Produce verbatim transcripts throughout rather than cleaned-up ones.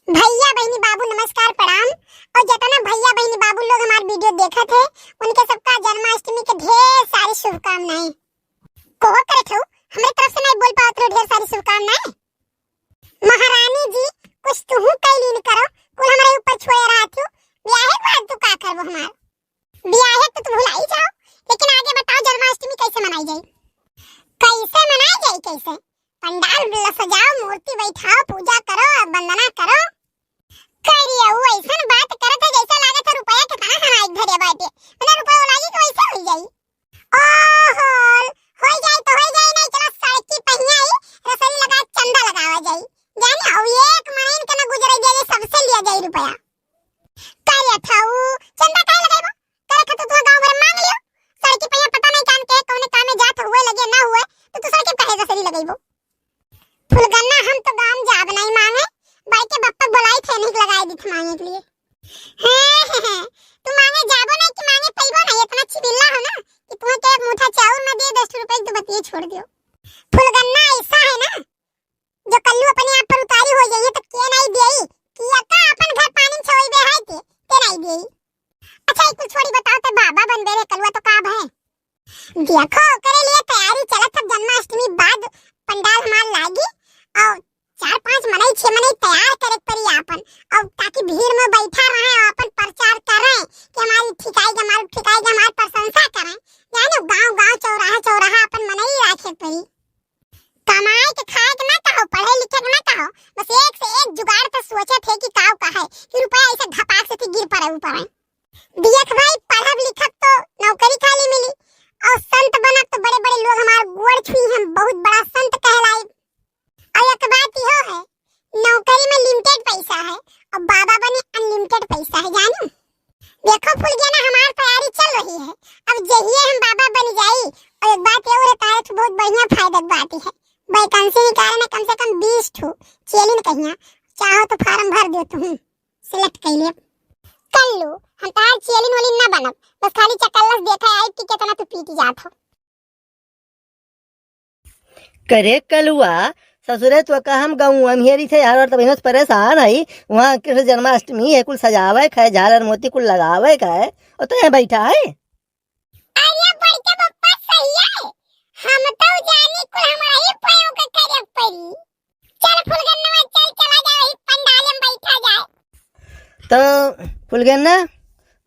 भैया बहिनी बाबू नमस्कार प्रणाम। और जितना भैया बहिनी बाबू लोग हमार video देखत है, उनके सबका जन्माष्टमी के ढेर सारी शुभकामनाएं। कहो करत हूँ, हमरे तरफ से नहीं बोल पावत रहो ढेर सारी शुभकामनाएं। महारानी जी, कुछ तुहू कैलीन करो, कुल हमरे ऊपर छोड़े रहत हो। ब्याहे के बाद तू का करबो हमार? ब्याहे तो तू भुलाई जाओ, लेकिन आगे बताओ जन्माष्टमी कैसे मनाई जाई? कैसे मनाई जाई, कैसे? पंडाल ल-, सजाओ, मूर्ति बैठाओ, पूजा करो, वंदना करो। करिया, वो ऐसन बात करत है जैसे लागत है रुपया कितना हमारे घरे बाटे। मतलब रुपया लागी तो वैसे हो जाई। ओहो, होई जाई तो होई जाई, नहीं चलो सड़की पहिया ही रसोई लगा चंदा लगावा जाई। जाने, और एक महीन के ना गुजरे दे, सबसे लिया जाई रुपया। करे था उ, चंदा काहे लगाइबो? करे था तो तू गाँव भर मांग लियो। सड़की पहिया पता नहीं कान के कौने काम में जात हुए लगे ना हुए, तो तू सड़की काहे रसोई लगाइबो? फुलगन्ना, हम तो गाँव जाब नहीं मांगे, बल्कि बप्पा बुलाई थे नहीं लगाए दी थे मांगे के लिए। हैं, हैं, हैं, तू मांगे जाबो नहीं कि मांगे पइबो नहीं, इतना चिबिल्ला हो ना कि तुम्हें के एक मुट्ठा चाउर न दिए, दस रुपए की तो बतिये छोड़ दियो। फुलगन्ना ऐसा है ना, जो कल्लू अपने आप पर उतारी हो जाइए तो के नहीं देई, कि अका अपन घर पानी में छोड़ दे है के, के नहीं देई। अच्छा, एक कुछ छोड़ी बताओ, ते बाबा बनबे रे कलुआ तो का भय? देखो, ओकरे लिए तैयारी चलत है, जन्माष्टमी बाद पंडाल हमार लागी और चार पांच मनई, छह मनई तैयार करे के पड़ी आपन, और ताकि भीड़ में बैठा रहे और अपन प्रचार करे कि हमारी ठिकाई के, हमारी ठिकाई के, हमारी प्रशंसा करे। जाने गांव गांव, चौराहा चौराहा अपन मनई राखे के पड़ी। कमाए के खाए के ना कहो, पढ़े लिखे के ना कहो, बस एक से एक जुगाड़ तो सोचे थे कि काव का है कि रुपया ऐसे घपाक से गिर पड़े ऊपर है। देख भाई, पढ़ब लिखब तो नौकरी खाली मिली, और संत बनब तो बड़े बड़े लोग हमार गोड़ छुई, हम बहुत बड़ा संत कहलाई। और एक बात इहो है, नौकरी में limited पैसा है और बाबा बने unlimited पैसा है, जानू। देखो फुलगेना, हमार तैयारी चल रही है, अब जहिए हम बाबा बन जाई। और एक बात ये रहता है, तो बहुत बढ़िया फायदा की बात है, vacancy निकाले में कम से कम बीस ठो चेलिन कहिया, चाहो तो form भर दे तुम। Select कर लिए। कल्लू, हम तहार चेलिन वेलिन ना बनब, बस खाली चकल्लस देखे आइब कि कितना तू पीट जात हो। करे कलुआ, ससुरे तो का हम गौवा में हेरी थे यार, और तब इन्हें परेशान है, वहाँ कृष्ण जन्माष्टमी है, कुल सजावे के है, झालर मोती कुल लगावे के है, और तो यहाँ बैठा है। अरे बड़के पप्पा सही है, हम तो जानी कुल हमरा ही पयो के करे पड़ी। चल फुलगन्ना, चल चला जाए, वही पंडाल में बैठा जाए। तो फुलगन्ना,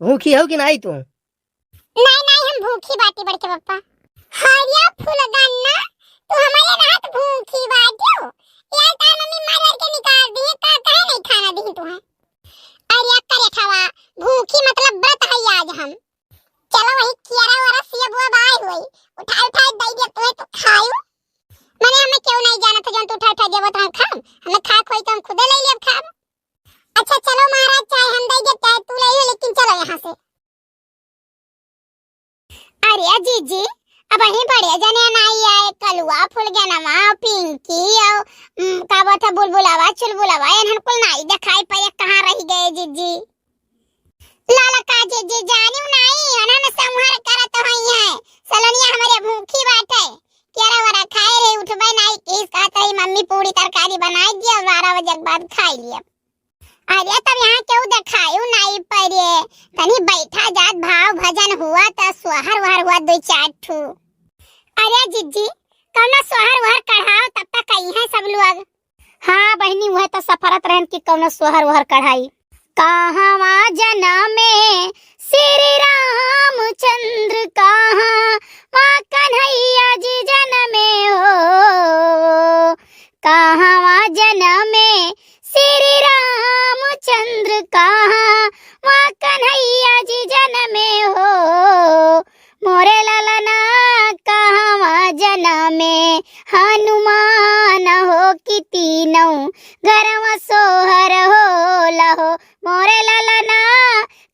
भूखी हो कि नहीं तू? नहीं, नहीं, हम भूखी बाटी बड़के पप्पा। हरिया फुलगन्ना, तू हमारे रात भूखी बाटियो। यार तार मम्मी मार मार के निकाल दी, का काहे नहीं खाना दी तुम्हें? अरे करे खावा, भूखी मतलब व्रत है आज हम। चलो वही कियारा वारा सेब वो बाय हुई, उठा उठा दे दे तुम्हें तो खायू। मने हमें क्यों नहीं जाना था, जौन तू उठा उठा देबो तो हम खाब, हमें खा खोई तो हम खुदे ले लेब खाब। अच्छा चलो महाराज, चाहे हम दे दे चाहे तू ले ले, लेकिन चलो यहाँ से। अरे जीजी, अब वहीं बड़े जने नाई आए, कलुआ फुलगेनवा, पिंकी, और, उम, का बात है, बुलबुलवा, चुलबुलवा, इन्हन कुल नाई दिखाई पड़े, कहाँ रह गए जीजी? लाला का जीजी जानियो नाई, इन्हन संहार करत होई है, सलोनिया हमारे भूखी बाटे, केरा वरा खाए रहे, उठबे नाई, किस कहत रही, "मम्मी पूरी तरकारी बनाई दिया, बारह बजे के बाद खाई लिया।" अरे तब यहाँ केहू देखायु नाई पड़े, तनी बैठा जात भाव भजन हुआ त सोहर वहर हुआ दुई चार ठू। अरे जिज्जी, कौनो सोहर वहर कढ़ाओ तब तक कही है सब लोग। हाँ बहिनी, वह तो सफरत रहन कि कौनो सोहर वहर कढ़ाई। कहाँ जनमे श्री रामचंद्र, कहाँ कन्हैया जी जनमे हो, कहाँ जनमे श्री रामचंद्र, कहाँ कन्हैया जी जनमे हो। मोरे ललना कहाँ जनमे हनुमान हो, कि तीनों घरवा सोहर होला हो। मोरे ललना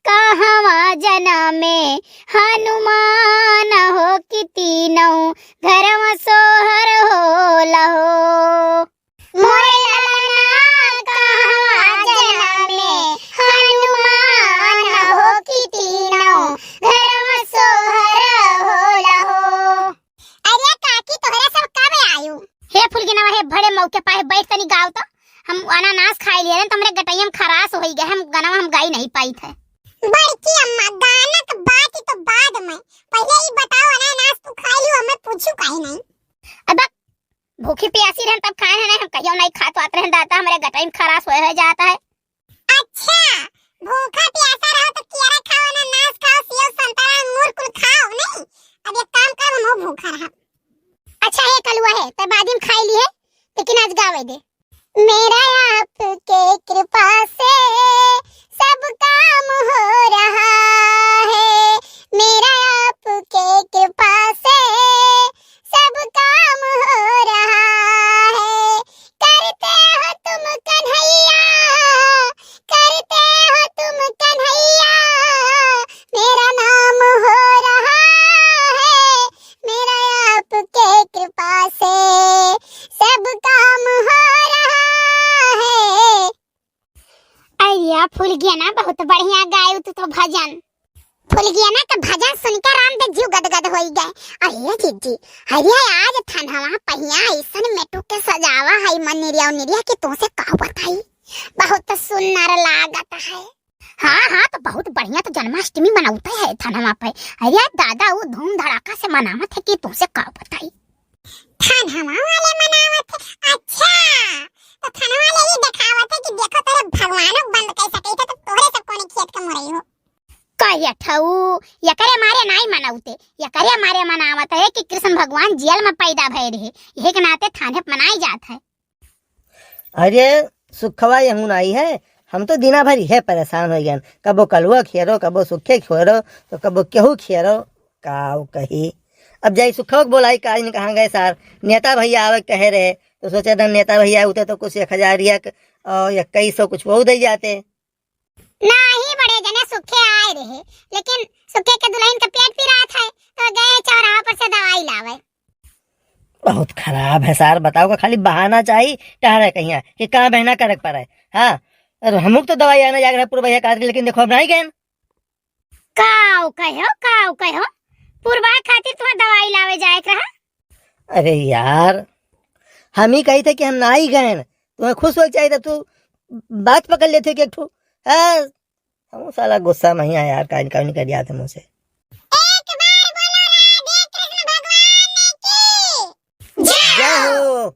कहाँ जनमे हनुमान हो, कि तीनों घरवा सोहर होला हो। मोरे ललना कहाँ जनमे हनुमान हो, कि तीनों घरवा सोहर होला हो। अरे काकी, तोहरा सब कब आयु? हे फुलगेनवा, हे बड़े मौके पाए, बैठ तनी गाओ तो, हम अनानास खाए। लेरन तो हमरे गटइया में खराश होइ गए, हम गनवा हम गाई नहीं पाइत है। बड़की अम्मा, गाना के बात तो बाद में, पहिले ई बताओ अनानास तू खाई लियो, हमें पूछू काहे नहीं? अब भूखी प्यासी रहन तब खाए हैं, नहीं हम कहियो नहीं खात वात रहन दादा, हमरे गटई में खराश होए हो जाता है। अच्छा, भूखा प्यासा रहो तो केरा खाओ, अनानास खाओ, सेव, संतरा, अंगूर कुल खाओ, नहीं? अब एक काम कर, हम भूखा रहा। अच्छा है कलुआ है, तब बाद में खाई ली है, लेकिन आज गावे दे। मेरा आपके कृपा से सब काम हो रहा है, मेरा आपके कृपा से सब काम हो रहा है। करते हो तुम कन्हैया, करते हो तुम कन्हैया, मेरा नाम हो रहा है, मेरा आपके कृपा से सब काम हो रहा है। अरे फुलगियाना, बहुत बढ़िया गायू तू तो भजन। फुलगियाना का भजन सुन के राम के जीव गदगद होई गए। अरे जीजी, अरे आज थनवा पहिया ऐसन मेटू के सजावा है मनिरिया उनिरिया कि तुमसे का बताई, बहुत सुंदर लागत है। हाँ हाँ, तो बहुत बढ़िया तो जन्माष्टमी मनावते है थनवा पे। अरे दादा, वो धूम धड़ाका से मनावत है कि तुमसे का बताई। थनवा वाले मनावत है? अच्छा, तो थनवा वाले ही देखावत है कि देखो तोरे भगवानो बंद कर सके थे, तो तोरे सब कोने खेत के मुरई हो। कहिया ठऊ, एकरे मारे नाई मनावते, एकरे मारे मनावत है कि कृष्ण भगवान जेल में पैदा भय रहे, यही के नाते थाने मनाई जात है। अरे सुखवा यहूँ नाई है, हम तो दिना भर यह परेशान हो गए, कबो कलुआ खेरो, कबो सुखे खेरो, तो कबो केहू खेरो, काव कही। अब जाई सुखवा के बोलाई, का जाने कहाँ गए सार। नेता भैया आवे कहे रहे, तो सोचे था नेता भैया होते तो कुछ एक हजार एक, और इक्कीस सौ कुछ वो दे जाते। नाही बड़े जने सुखे आए रहे, लेकिन सुखे के दुल्हन के पेट पिरात है, तो गए चौराहा पर से दवाई लावे। बहुत खराब है सार, बताओ का खाली बहाना चाहिए, टहरे कहिया कि कहाँ बहना करे के पड़े। हाँ, अरे हमको तो दवाई आना जाकर पूर्व भैया कहते, लेकिन देखो अब नहीं गए। काव कहो, काव कहो, पुरवा खातिर तुम्हें दवाई लावे जाए के रहा। अरे यार, हम ही कही थे कि हम ना ही गए, तुम्हें खुश होए के चाहिए था, तू बात पकड़ लेते कि एक ठो, हाँ, हम साला गुस्सा में ही है यार, काइन काइन कर दिया था मुझसे। एक बार बोलो राधे कृष्ण भगवान की जय। जय हो।